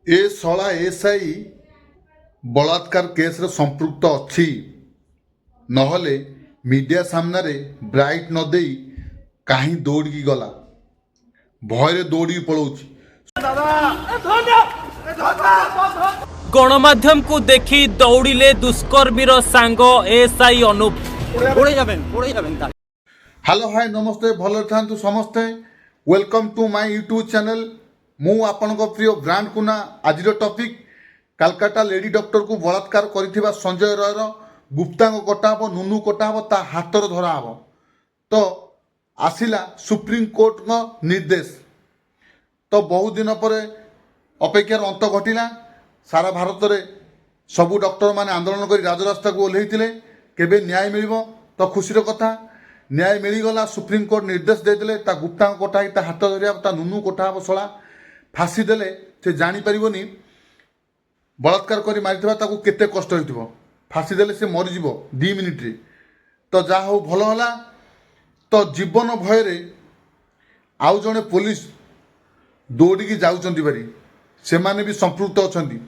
ଏ ଶଳା ଏସ୍ଆଇ ବଳାତ୍କାର କେସ୍ରେ ସମ୍ପୃକ୍ତ ଅଛି। ନହେଲେ ମିଡ଼ିଆ ସାମ୍ନାରେ ବାଇଟ୍ ନ ଦେଇ କାହିଁ ଦୌଡ଼ିକି ଗଲା? ଭୟରେ ଦୌଡ଼ିକି ପଳାଉଛି। ଗଣମାଧ୍ୟମକୁ ଦେଖି ଦୌଡ଼ିଲେ ଦୁଷ୍କର୍ମୀର ସାଙ୍ଗ ଏସ୍ଆଇ ଅନୁପ। পড়ে যাবেন, পড়ে যাবেন তাহলে। ହ୍ୟାଲୋ, ହାଇ, ନମସ୍ତେ। ଭଲରେ ଥାନ୍ତୁ ସମସ୍ତେ। Welcome to my YouTube channel. ମୁଁ ଆପଣଙ୍କ ପ୍ରିୟ ବ୍ରାଣ୍ଡ କୁନା। ଆଜିର ଟପିକ୍, କାଲକାଟା ଲେଡି ଡକ୍ଟରକୁ ବଳାତ୍କାର କରିଥିବା ସଞ୍ଜୟ ରୟର ଗୁପ୍ତାଙ୍ଗ କଟା ହେବ, ନୁନୁ କଟା ହେବ, ତା ହାତରେ ଧରା ହେବ। ତ ଆସିଲା ସୁପ୍ରିମକୋର୍ଟଙ୍କ ନିର୍ଦ୍ଦେଶ। ତ ବହୁତ ଦିନ ପରେ ଅପେକ୍ଷାର ଅନ୍ତ ଘଟିଲା। ସାରା ଭାରତରେ ସବୁ ଡକ୍ଟରମାନେ ଆନ୍ଦୋଳନ କରି ରାଜରାସ୍ତାକୁ ଓହ୍ଲେଇଥିଲେ, କେବେ ନ୍ୟାୟ ମିଳିବ। ତ ଖୁସିର କଥା, ନ୍ୟାୟ ମିଳିଗଲା। ସୁପ୍ରିମକୋର୍ଟ ନିର୍ଦ୍ଦେଶ ଦେଇଦେଲେ, ତା ଗୁପ୍ତାଙ୍ଗ କଟା ହେଇ ତା ହାତ ଧରିବା, ତା ନୁନୁ କଟା ହେବ। ଶଳା ଫାଶୀ ଦେଲେ ସେ ଜାଣିପାରିବନି ବଳାତ୍କାର କରି ମାରିଥିବା ତାକୁ କେତେ କଷ୍ଟ ହେଇଥିବ। ଫାଶୀ ଦେଲେ ସେ ମରିଯିବ 2 ମିନିଟ୍ରେ। ତ ଯାହା ହଉ, ଭଲ ହେଲା। ତ ଜୀବନ ଭୟରେ ଆଉ ଜଣେ ପୋଲିସ ଦୌଡ଼ିକି ଯାଉଛନ୍ତି ଭାରି। ସେମାନେ ବି ସମ୍ପୃକ୍ତ ଅଛନ୍ତି।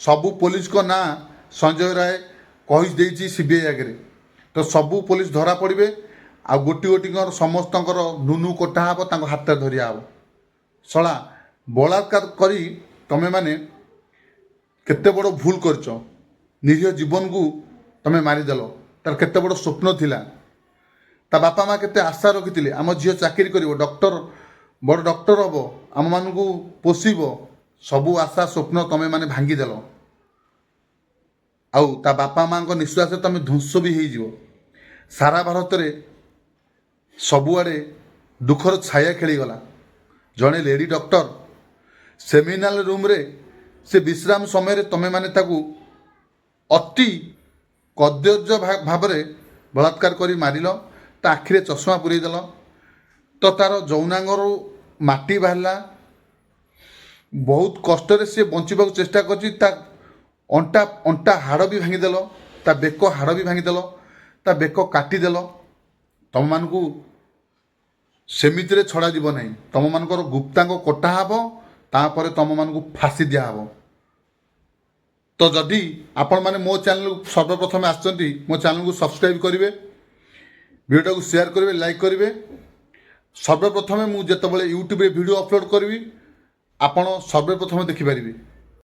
ସବୁ ପୋଲିସଙ୍କ ନାଁ ସଞ୍ଜୟ ରାୟ କହି ଦେଇଛି ସିବିଆଇ ଆଗରେ। ତ ସବୁ ପୋଲିସ ଧରା ପଡ଼ିବେ ଆଉ ଗୋଟି ଗୋଟିଙ୍କର ସମସ୍ତଙ୍କର ନୁନୁ କଟା ହେବ, ତାଙ୍କ ହାତରେ ଧରିଆ ହେବ। ଶଳା, ବଳାତ୍କାର କରି ତମେମାନେ କେତେ ବଡ଼ ଭୁଲ କରିଛ। ନିରୀହ ଜୀବନକୁ ତମେ ମାରିଦେଲ। ତାର କେତେ ବଡ଼ ସ୍ୱପ୍ନ ଥିଲା। ତା ବାପା ମା କେତେ ଆଶା ରଖିଥିଲେ, ଆମ ଝିଅ ଚାକିରି କରିବ, ଡକ୍ଟର, ବଡ଼ ଡକ୍ଟର ହେବ, ଆମମାନଙ୍କୁ ପୋଷିବ। ସବୁ ଆଶା ସ୍ୱପ୍ନ ତମେମାନେ ଭାଙ୍ଗିଦେଲ। ଆଉ ତା ବାପା ମାଙ୍କ ନିଶ୍ୱାସରେ ତମେ ଧ୍ୱଂସ ବି ହେଇଯିବ। ସାରା ଭାରତରେ ସବୁଆଡ଼େ ଦୁଃଖର ଛାୟା ଖେଳିଗଲା। ଜଣେ ଲେଡି ଡକ୍ଟର ସେମିନାର ରୁମ୍ରେ ସେ ବିଶ୍ରାମ ସମୟରେ ତମେମାନେ ତାକୁ ଅତି କଦର୍ଯ୍ୟ ଭାବରେ ବଳାତ୍କାର କରି ମାରିଲ। ତା ଆଖିରେ ଚଷମା ପୁରେଇ ଦେଲ। ତ ତାର ଯୌନାଙ୍ଗରୁ ମାଟି ବାହାରିଲା। ବହୁତ କଷ୍ଟରେ ସେ ବଞ୍ଚିବାକୁ ଚେଷ୍ଟା କରିଛି। ତା ଅଣ୍ଟା ହାଡ଼ ବି ଭାଙ୍ଗିଦେଲ, ତା ବେକ ହାଡ଼ ବି ଭାଙ୍ଗିଦେଲ, ତା ବେକ କାଟିଦେଲ। ତମମାନଙ୍କୁ ସେମିତିରେ ଛଡ଼ାଯିବ ନାହିଁ। ତମମାନଙ୍କର ଗୁପ୍ତାଙ୍ଗ କଟା ହେବ, ତାପରେ ତମମାନଙ୍କୁ ଫାଶୀ ଦିଆହେବ। ତ ଯଦି ଆପଣମାନେ ମୋ ଚ୍ୟାନେଲକୁ ସର୍ବପ୍ରଥମେ ଆସିଛନ୍ତି, ମୋ ଚ୍ୟାନେଲକୁ ସବସ୍କ୍ରାଇବ୍ କରିବେ, ଭିଡ଼ିଓଟାକୁ ସେୟାର କରିବେ, ଲାଇକ୍ କରିବେ। ସର୍ବପ୍ରଥମେ ମୁଁ ଯେତେବେଳେ ୟୁଟ୍ୟୁବରେ ଭିଡ଼ିଓ ଅପଲୋଡ଼ କରିବି, ଆପଣ ସର୍ବପ୍ରଥମେ ଦେଖିପାରିବେ।